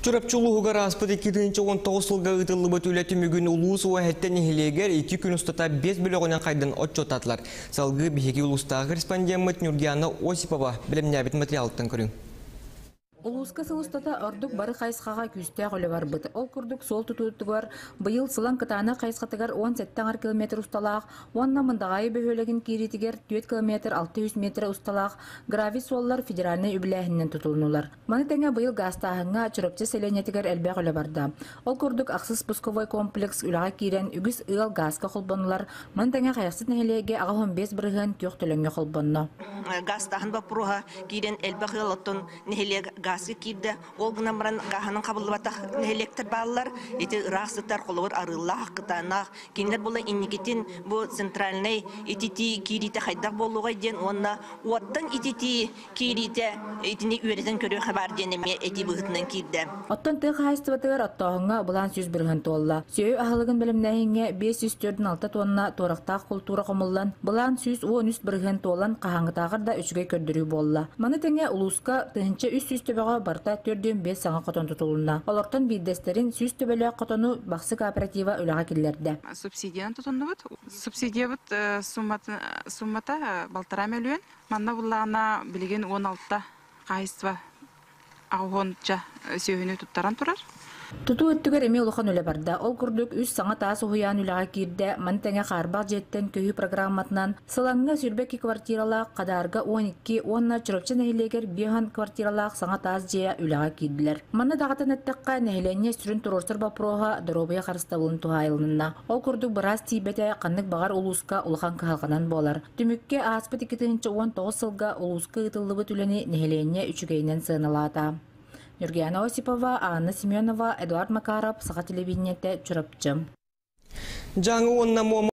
Чурапчы улууһугар ааспыт 2019 сылга ыытыллыбыт үлэ түмүгүн улуус уоһэттэн нэһилиэгэр 2 күн устата 5 бөлөҕүнэн хайдан отчуоттаатылар. Салгыы биһиги улуустааҕы корреспондеммыт Нюргиана Осипова бэлэмнээбит материалыттан көрүҥ. Улууска сыл устата ордук бары хайысхаҕа күүстээх үлэ барбыт. Ол курдук суол тутуутугар быйыл Сылаҥ Кытаанах хайысхатыгар 17 аҥар километр усталаах уонна Мындаҕаайы бөһүөлэгин киириитигэр 4 километр 600 метрэ усталаах гравий суоллар федеральнай үбүлээһининэн тутулуннулар. Маны тэҥэ быйыл гаастааһыҥҥа Чурапчы сэлиэнньэтигэр элбэх үлэ барда. Ол курдук ахсыс пусковой комплекс үлэҕэ киирэн үгүс ыал гааска холбонулар. Маны тэҥэ Хайахсыт нэһилиэгэ 85% күөх төлөҥҥө холбонно. Гаастааһын боппуруоһа киирэн элбэх ыал оттон нэһилиэк гааска киирдэ. Ол гынан баран гааһынан хабыллыбатах нэһилиэктэр бааллар. Ити ыраах сытар холобур арыылаах, кытаанах. Кинилэр була инникитин бу центральнай ититии киириитэ хайдах буолуоҕай диэн уонна уоттан ититии киириитэ итини үөрэтэн көрүөххэ баар диэн эмиэ этии быһыытынан киирдэ. Оттон тыа хаһаайыстыбатыгар оттооһуҥҥа былаан 100% туолла. Сүөһү аһылыгын бэлэмнээһиҥҥэ 546 туонна туорахтаах култуура хомуллан, былаан 113% туолан, хаһааҥҥытааҕар да үчүгэй көрдөрүү буолла. Маны тэҥэ улууска 1300 төбөҕө барыта 45 саҥа хотон тутулунна. Олортон биирдэстэрин 100 төбөлөөх хотону Бахсы кооператива үлэҕэ киллэрдэ. Субсидиянан тутуннубут. Субсидиябыт суммата балтараа мөлүйүөн. Манна буллаҕына билигин 16 хаһайыстыба аҕыһуонча сүөһүнү туттаран турар. Тутуу өттүгэр эмиэ улахан үлэ барда. Ол курдук, үс саҥа таас уһуйаан үлэҕэ киирдэ, маны тэҥэ хаарбах дьиэттэн көһүү программатынан Сылаҥҥа 22 квартиралаах, Хадаарга 12 уонна Чурапчы нэһилиэгэр 5 квартиралаах саҥа таас дьиэ үлэҕэ киирдилэр. Манна даҕатан эттэххэ, нэһилиэнньэ сүрүн туруорсар боппуруоһа доруобуйа харыстабылын туһаайылынна. Ол курдук быраас тиийбэтэ ханнык баҕар улууска улахан кыһалҕанан буолар. Түмүккэ ааспыт 2019 сылга улууска ыытыллыбыт үлэни нэһилиэнньэ үчүгэйинэн сыаналаата. Нюргиана Осипова, Анна Семенова, Эдуард Макаров, Саха телевидениетэ, Чурапчы. Дьааҥы уонна Муома.